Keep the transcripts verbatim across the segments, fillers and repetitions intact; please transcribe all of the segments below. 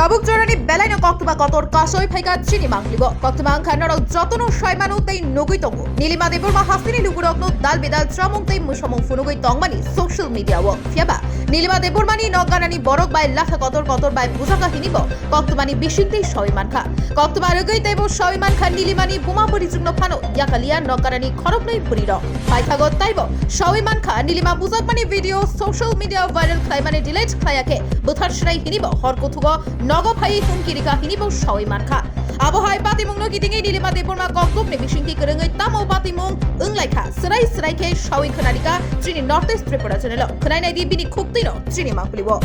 Tabuk jorani belaino koktwma kotor kasoi phaikha chini mangpiligo. Koktwma wngkha norok jotono saimano tei nugui tongo. Nilima Debbarma hasteni lugurokno dal bidal chamung tei mwsamung phunugui tongmani social media-o. Phiyaba Nilima Debbarmani nok ganani borok bai latha kotor kotor bai bujaka hinibo koktwmani bisingtwi sawi mankha. Koktwma rwgwi teibo sawi mankha Nilimani buma bwrwichukno phano yakaliya nok ganani khoroknwi bwrwirok. Paithago teibo sawi mankha Nilima bujakmani video social media viral khlaimani delete khlaiya khe bwthar swnai hinibo hor kuthugo nogo phaiwi humki rikha hinibo sawi mankha. Abo hai patimungno kitingwi Nilima Debbarma koktwmani bisingtwi kwrwngwi tamo patimung wnglaikha, swrai swrai khe sawi khwnarikha chini North East Tripura channel-o. Khwnai naidi bini khuktwino chini mangpiligo.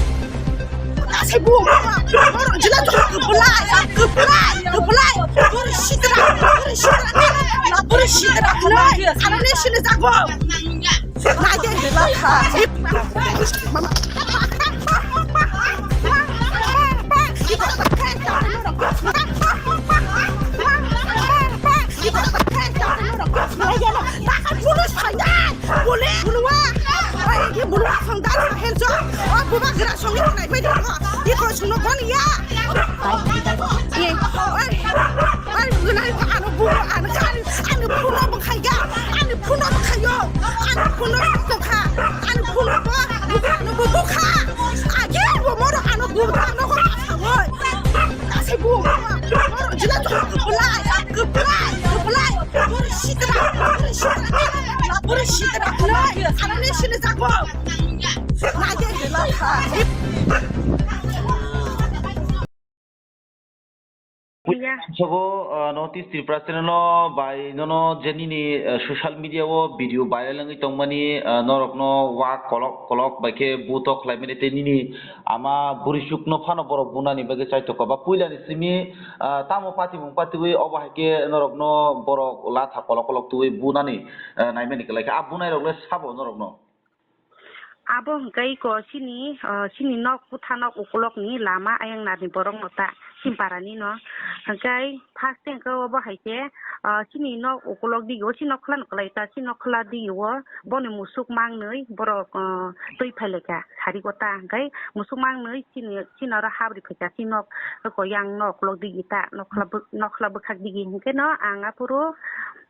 Asai bu, borok jila to kwplai, kwplai, kwplai. Bori sitra, bori sitra, bori sitra, kwplai. Ano ne sini jago. Nai de, latha. Police phainai, police, police. Oi, ki bulu asong dar sa henjo. O buba gra songi nai pai dong. Ki ko suno kon ya. Oi, oi, oi, gunai ano bu, ano kan, ano puno bkhaiga, ano puno bkhayo, ano puno bkha, ano puno bo, ano bu bkha. Agi bo moro ano bu ano ko asong oi. Asai bu, moro jila to, kwplai, kwplai, kwplai. Bori sitra, bori sitra, bori sitra, kwplai. Ano ne sini jago. Nai de, latha. Iya. Sogo, uh, North East Tripura channel no bai nono je nini, uh, social media o video viral wngwi tongmani, uh, norokno wak kolok kolok bai khe buto khlaimani tei nini ama bwrwichukno phano borok bunani bagwi chaitokha ba puilani simi, uh, tamo patimung patiwi obo hai khe norokno borok latha kolok kolok twiwi bunani, uh, naimani kwlai kha. A bunai rok le sabo norokno? Abo hwnkhe iko chini, ah, chini nok, kwtha nok ukulokni lama ayang narni borokno ta, chini parani no. Hwnkhe first hwnkhe obo hai khe, ah, chini nok ukulok dige o, chini nok khwlano kwlai ta, chini nok khwla dige o, boni musuk mangnwi borok, ah, twi phailaikha sari gota. Hwnkhe musuk mangnwi chini, chini oro habri phaikha, chini nok, iko yang nok ukulok dige ta, nok khwla bw-, nok khwla bwkhak dige. Hwnkhe no ang aphuru,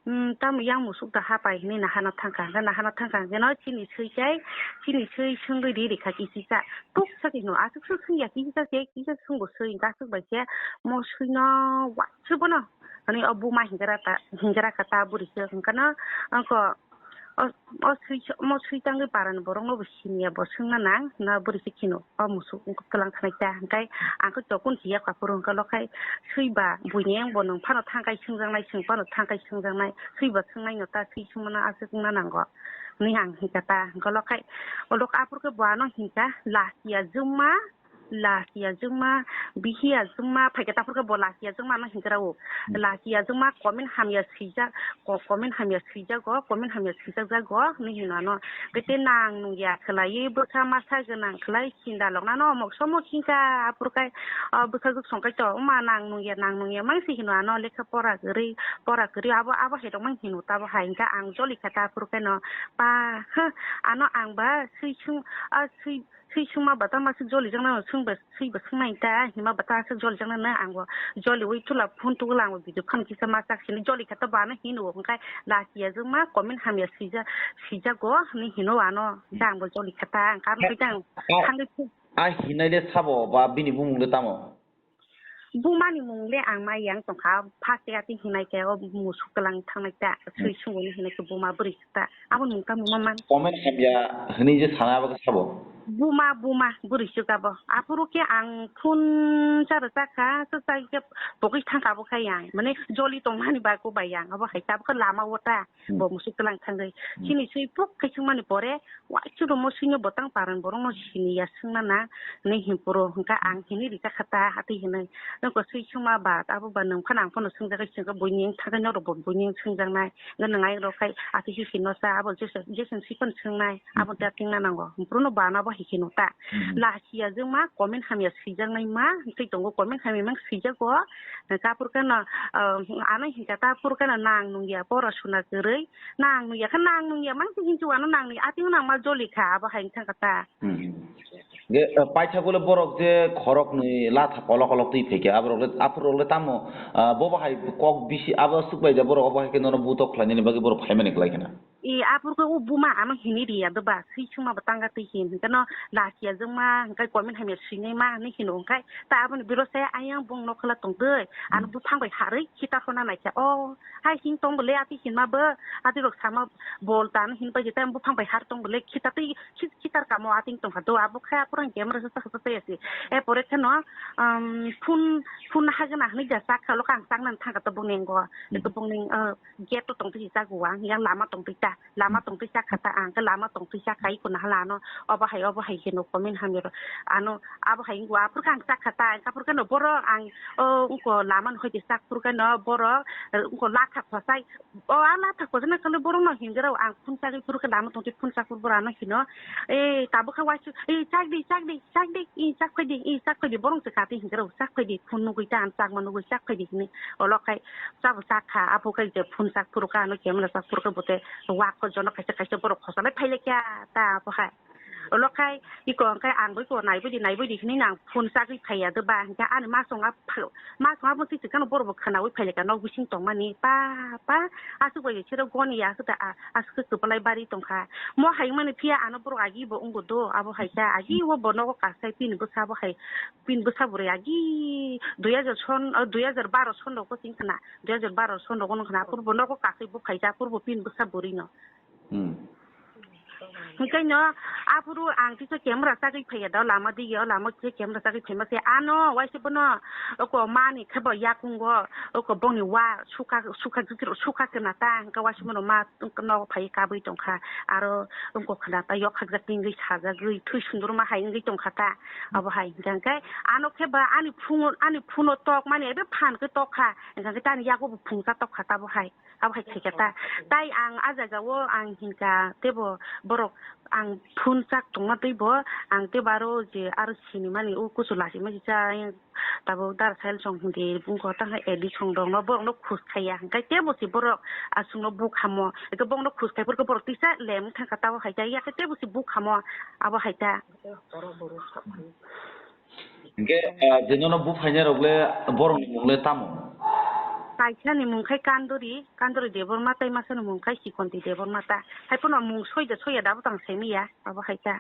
Hmm, tamo yang musuk da hapai hinui nahano thangkha, hwnkhe nahano thangkha hwnkhe no chini sui chai, chini sui sungwi ri rikha kisisa, tuk sakhe hino aswk swk sungya kisisa se, kisa sungbo sui hwnkhe aswk bai se mo sui no wansuk bono, hinui o buma hingra ta, hingra kha ta bwrwi se hwnkhe no, wngkha o, o sui, mo sui tangwi parani borok no bo siniya bo swngna nang, na bwrwi se khino. O musuk wngkha twlang thanai ta, hwnkhe ang khe chokun si yak aphuru hwnkhe lokhai sui ba buini wng bo nwng phano thangkai swngjaknai, chwng phano thangkai swngjaknai, sui ba swngnaino ta, sui swngmano aswk wngna nango hinui ang hinkha ta. Hwnkhe lokhai o lok aphuru khe bo ano hinkha, lachiya jwngma, lachiya jwngma, bihiya jwngma, phaikhe ta aphuru khe bo lachiya jwngma ano hinkhe rw, lachiya jwngma comment hamya swijak, ko-, comment hamya swijago, comment hamya swijakjago hinui hino ano. Khe tei nang nungya khwlaiwi bwkha masa gwnang khwlai sinda loknano omok somok hinkha, aphuru khe, o, bwsajwk song khe to, "Wngma nang nungya, nang nungya," mang si hino ano lekha pora kwrwi, pora kwrwi abo, abo hai rok mang hino ta bo hai hinkha ang joli kha ta aphuru khe no, "Pa, huh, ano ang ba sui sung, a, sui, sui sungma ba tamo aswk jolijaknai, sung ba, sui ba sungnai ta, hima ba ta aswk jolijaknai," no ang bo joliui tula phone tugula ang bo video phano kisa masa sini joli kha ta bo ano hino, hwnkhe lachiya jwngma comment hamya sija-, sijago hinui hino ano. Jang bo joli kha ta, ang kar bai jang thangwi phu. A hinai le sabo ba bini bumung le tamo? Bumani mung le ang ma yang tongkha, first atwi hinai khe o musuk twlang thangnai ta, sui sungwi hinai khe buma bwrwi ta, abo mung tamo ma man. Comment hamya hinui je sana abo khe sabo? Buma, buma, bwrwi suk abo. Aphuru khe ang phone cha rwchak kha, cha cha khe pogwi thang kha abo khai yang, mane joli tongmani bagwi bai yang, abo hai ta abo khe lama o ta. Hmm. Bo musuk twlang thangwi. Hmm. Chini sui puk khe swngmani pore, waisuk rwmo suino bwtang parang borokno siniya swngna na, hinui hinphuru hwnkha ang hinui rikha kha ta, atwi hinui. Nokho sui swngma ba, abo ba nwng phano ang phano swngjagwi swngkha, buini wng thangkhe norok bo buini wng swngjaknai. Hwnkhe nwng ayang rok khai atwi sui sino sa, abo jesa, jesa sui phano swngnai, abo da tingna nango. Hinphuru no bana bo hai kheno ta. Hmm. Lachiya jwngma comment hamya swijaknai ma, twi tongo comment hamya mang swijago. Hwnkhe aphuru khe no, ah, ano hinkha ta aphuru khe no nang nungya, pora suna kwrwi. Nang nungya khe nang nungya, mang se hinsu ano nang nungya, atwng nang ma joli kha, abo hai wng thang kha ta. Hmm. Ge, eh, paithago le borok je khoroknwi latha kolok kolok twi phaikha, aborok le, aphuru rok le tamo, ah, bobo hai kok bisi abo swk bai da borok obo hai khe nono butok khlainani bagwi borok phaimani kwlai khna. E, aphuru khe o buma ano hini riya doba, swi suma bo tanga twi hin, hwnkhe no lachiya jwngma, hwnkhe komin hamya swinai ma hinwi hino, hwnkhe ta aboni biro se ayang bong nokhola tongtwi, ano buphang bai harwi khitar hona naikha, o hai hing tong bole ati hinma bo, ati rok sama bol tan hin bai jeta buphang bai har tong bole khitar twi, khit-, khitar kamo ating tongkha do, abo khe aphuru ang camera se chakha chakha yasi. E pore kheno, um, phone, phone hagana hinwi ja chakha, lokha ang chaknani thangkha to bongni ngo. Hmm. Eko bongni, uh, gate to tongtwi si chago ang, yang lama tongtwi ta, lama tongtwi chakha ta, ang khe lama tongtwi chakha, iko nahala ano, obo hai, obo hai heno comment hamya rok. Ano, abo hai ngo aphuru khe ang chakha ta, aphuru kheno borok ang, o, ungko lama no hoite chak phuru kheno borok, ungko latha khosai, O, a latha kochana kale borok no hinjaro ang phunchagwi phuru khe lama tongtwi phunchak phuru borok ano hino. E, tabuk khe waisuk, e, chak di, chak di, chak di, e, chak phai di, e, chak phai di, borok se kati hinjaro, chak phai di, phun nugwi ta ang chakma nugwi chak phai di hini. Olo khai chabo chak kha, aphuru khe je phunchak phuru khe ano camera chak phuru khe bote wak ko jono kaisa kaisa borok khosalai phai lai kha ta aphuru khai. Olo khai iko hwnkhe ang bai ko naibai di, naibai di hinui nang phone chagwi phaiya do ba, hwnkhe ani masong a pha-, masong a bo twi kwchano borok bo khwnaui phai lai kha nok bising tongmani, pa, pa, aswk bai sero goni ya aswk da, a-, aswk khe kwplai bari tongkha. Mo hai wngmani phiya ano borok agi bo wngo do, abo hai khe agi o bo nogo kasai pini bwsa bo hai, pini bwsa bwrwi agi dui hajar son, o dui hajar baro son rogo chwng khna, dui hajar baro son rogo nung khna, aphuru bo nogo kasai bo phaikha, aphuru bo pini bwsa bwrwi no. Hmm. Hwnkhe no, aphuru ang kisa camera chagwi phaiya da, lama dige, o lama kisa camera chagwi phaima se, ano, waisa bono, oko mani khe bo yakungo, oko bongni wa, sukha, sukha, sukha kena ta, hwnkhe waisa bono ma, nogo phai kabui tongkha, aro, oko khna ta, yok hakjak tingwi sajagwi, thui sundurma hai wngwi tongkha ta, abo hai, hwnkhe, ano khe ba, ani phungo, ani phuno tok mani, ebe phan khe tok kha, hwnkhe tani yago bo phungsa tok kha ta bo hai. Abo hai khaikha ta. Tai ang a jaga o ang hinkha teibo borok ang phunchak tongma teibo ang teibo aro je aro sinimani o kuchuk lachima kisa tabuk dara sal song hindi bungkho tangkha edi song rok no borok no khus khaiya hwnkhe teibo se borok aswk no bukhamo hwnkhe borok no khus khai phuru khe borok tisa lem thangkha tabo hai ta yakhe teibo se bukhamo abo hai ta. Hwnkhe, ah, je nono buphainairok le borokni mung le tamo? Kaisani mung khai Kandori, Kandori Debbarma, tei masani mung khai Sikonti Debbarma ta. Hai phano mung soida soya da bwtang saimanya, abo hai ta.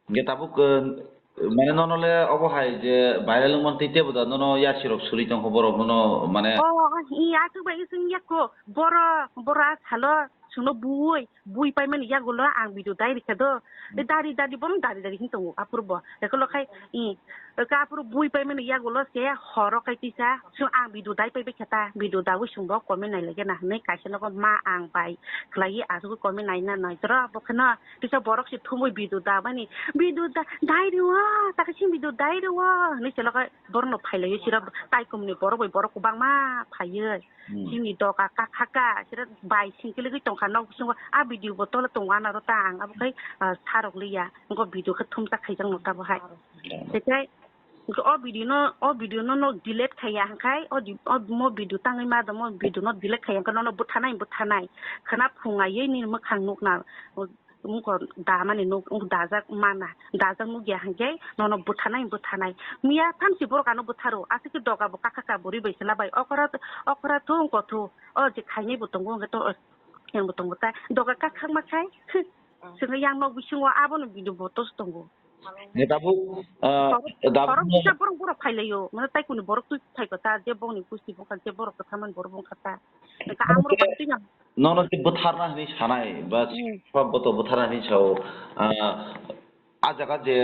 Hwnkhe tabuk, eh, mane nono le obo hai je viral wngmani tei teibo da nono yasirok suri tongkho borok nono mane. Oh, i aswk bai wngya kho, borok, borok a salo, chwngno bui, bui paimani yagulo ang video dai rikha do. Tei dari dari bono dari dari hin tongo aphuru bo. Ekolo khai i ka aphuru bui paimani yagulo se horo khai tisa. Chwng ang video dai pai baikha ta. Video dawi chwng bo comment nai lage na hinwi kaisa nogo ma ang bai khlai aswk comment nai na nai jora bo kheno tisa borok se thumwi video da mani. Video da dai rio ta kaisa video dai rio hinwi se lokai borno phai lai sira tai kumni borok bai borok kwbangma phaiwi. Hmm. Chini doga kakha ka, sira bai singkilgwi tongkha nok bisingo. A video bo tolo tongo ana ro ta ang abo khai, ah, sarok liya. Ngo video khe thumsa khaijak no tabo hai. Hmm. Tekhai o video no, o video no nok delete khaiya hwnkhe, o di-, o mo video tangwi ma do, mo video no delete khaiya hwnkhe nono bwthanai, bwthanai. Khwna phunga yei nini mwkhang nukna. Wngkha damani nuk, wng dajak mana, dajak nukya hwnkhe nono bwtharnai, bwtharnai. Miya thamchi borok ano bwtharo, aswk khe doga bo kakha ka bwrwi bai chwla bai. Okora, okora thu wngkha thu, o je khainai bo tongo, hwnkhe to, yang bo tongo ta, doga kakhakma khai, chwngno yang nok bisingo abono video bo tos tongo. Hwnkhe tabuk, ah, borok, tabuk borok kisa borok, borok phailaio, mane tai kuni borok twi phaikha ta, je bongni kusti bongkha, je borok kwthamani borok bongkha ta. Hwnkhe amoro twi yang. Nono je bwtharna hinwi sanai, ba hmm, sab boto bwtharna hinwi sao, ah, a jaga je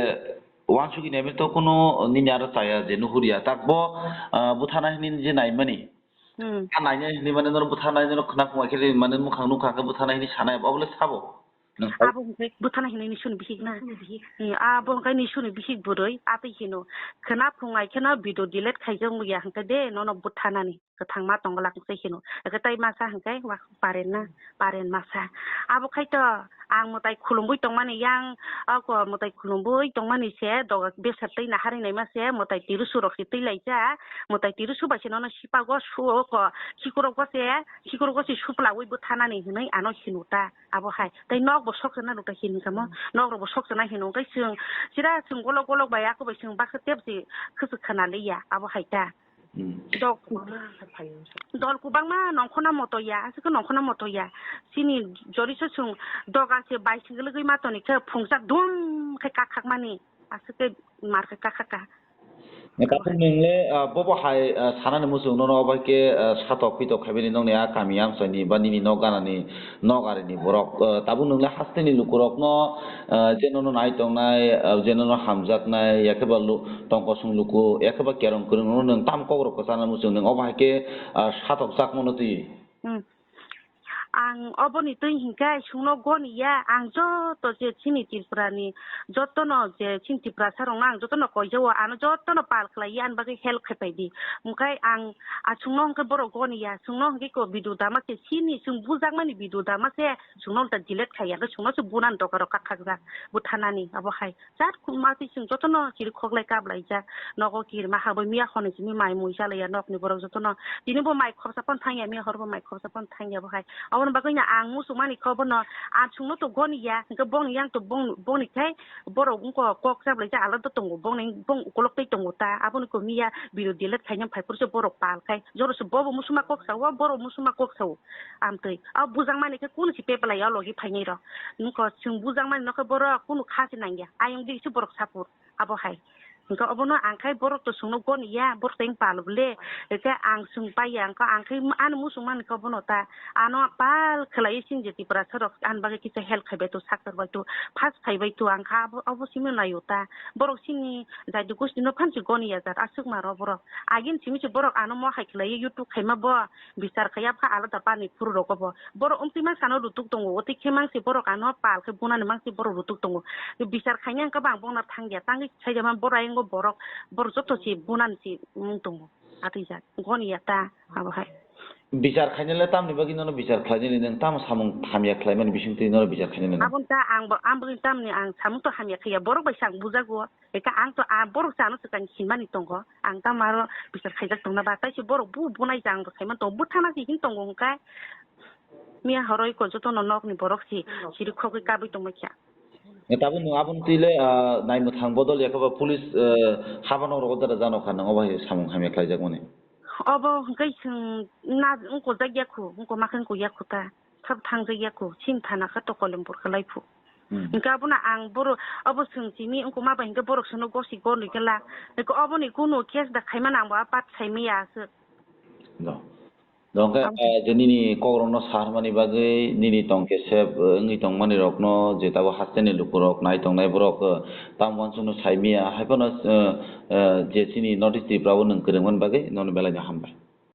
uansukgwi naimani to kuno nini aro chaya je nuhurya. Tak bo, ah, bwtharna hinwi je naimani. Hmm. A naina hinwi mane nono bwtharna hinwi nono khna khungwi khe mane mukhang nukha khe bwtharna hinwi sanai, obo le sabo? Nwng hai abo hwnkhe bwtharna hinwi ni suni bihik na? Suni bihik. Eh, abo hwnkhe ni suni bihik bwrwi, a twi hino. Khwna phungai kheno video delete khaijak ya hwnkhe de nono bwtharnani. kwthang ma tongo lak se hino. Eke tai masa hwnkhe wa paren na, paren masa. Abo khai to ang mwtai khulumui tongmani yang, ako mwtai khulumui tongmani se doga besa twi naharwi naima se mwtai tirusu rok se twi laijak. Mwtai tirusu bai se nono sipago suo ko, sikorogo se, sikorogo se suplaui bwthanani hinui ano hino ta. Abo hai. Tei nok bo sok chana rok ta hin kamo. Nok rok bo sok chana hino. Tei chwng chira chwng golok golok bai ako bai chwng baksa tep si khwchwk khana liya. Abo hai ta. Hmm. Dok. Dol kubangma nongkhona moto ya. Aswk nongkhona moto ya. Chini jori so chwng doga se bai single gwi ma toni khe phungsa dum khe kakhak mani. Aswk khe mar khe kakhak ka. Tabuk nwng le, ah, bobo hai, ah, sanani muchung nono obo hai khe, ah, satok pitok khaibani nokni a kami amchaini ba nini nok ganani nok arini borok, ah, tabuk nwng le hasteni lukurokno, ah, je nono nai tongnai, ah, je nono hamjaknai, yakhe ba lu-, tongkosong luku, yakhe ba kerong kwrwng nono nwng tam kokrok kwchana muchung nwng obo hai khe, ah, satok chakmano twi. Hmm. Ang oboni twi hinkhe chwngno goni ya, ang joto je chini Tripurani jotono je chini Tiprasa rokno ang jotono koijao, ano jotono pal khlai ya, ani bagwi help khai pai di. Hwnkhe ang a chwngno hwnkhe borok goni ya, chwngno hwnkhe ko video dama se chini chwng bujakmani video dama se chwngno ulta delete khai ya, hwnkhe chwngno se bunani doga rok kakhakjak buthanani abo hai. Chat khumma twi chwng jotono chiri khoklai kablaijak. Nogo kirima habwi miya hwnwi simi mai mui chalaiya nokni borok jotono. Tini bo mai khopsa phano thangya, miya hor bo mai khopsa phano thangya bo hai. Aboni bagwi no ang muchungmani khe obono, ang chwngno to goni ya, hwnkhe bongni yang to bong-, bongni khai borok wngkha kok chablaijak alada tongo, bongni bong ukolok tei tongo ta. Aboni kok miya video delete khaina phai phuru se borok pal khai. Joro se bobo musuma kok sao, borok musuma kok sao. Amtwi. A bujang mani khe kunu si peplai o logi phainai rok. Nokho chwng bujang mani nokhe borok kunu kha se nangya. Ayang di se borok sapur. Abo hai. Hwnkhe obono ang khai borok to chwngno goni ya, borok tei pal bole. Hwnkhe ang chwng pai ya, hwnkhe ang khai ano muchung mani khe obono ta. Ano pal khlai chini je Tiprasa rok ani bagwi kisa help khai bai to, saktor bai to, first khai bai to, ang kha abo, abo simi naio ta. Borok chini jati gosti no phan se goni ya jat aswk maro borok. Agin simi se borok ano mo hai khlai YouTube khaima bo. Bichar khaiyap kha alada pani phuru rogo bo. Borok wngtwi mang sano rutuk tongo, watwi khe mang se borok ano pal khe bunani mang se borok rutuk tongo. Bichar khaina hwnkhe bang bongna thangya, tangwi saijama borok ayang borok, borok joto se bunani se wng tongo. Atwi jak, goni ya ta abo hai. Bichar khainai le tamni bagwi nono bichar khlainai le nwng tamo samung hamya khlaimani bisingtwi nono bichar khainai le nwng? Aboni ta ang bo, ang bagwi tamni ang samung to hamya khaiya, borok bai se ang bujago. Eka ang to a borok chano swkang hinmani tongo. Ang tamo aro bichar khaijak tongna ba, taise borok bu bunai jang bo saiman tongo. Bwthana se hin tongo hwnkhe. Miya horoi ko jotono nokni borok si, siri khogwi kabwi tongma kha. E, tabuk nwng aboni twi le, ah, naimwthang bodol yakhe ba police, eh, haba nok rogo dara jano kha, nwng obo hai samung hamya khlaijakmani. Obo hwnkhe chwng na wngkojak ya khu, wngkoma khe wngko ya khu ta. Sab thangjak ya khu, chini thana khe to Kolembur khe lai phu. Hmm. Hwnkhe abono ang borok, abo chwng simi wngkoma bai hwnkhe borok chwngno gosi gornoi khe la. Hwnkhe oboni kunu case da khaimani ang bo a part saimaya aswk. No. Hwnkhe, ah, je nini kokrokno saharmani bagwi nini tong khe sep, eh, wngwi tongmani rokno je tabuk hasteni lukurok nai tongnai borok, eh, tamo uansukno saimaya, haiphano, eh, eh, je chini North East Tripura o nwng kwrwngmani bagwi nono belai no hambai.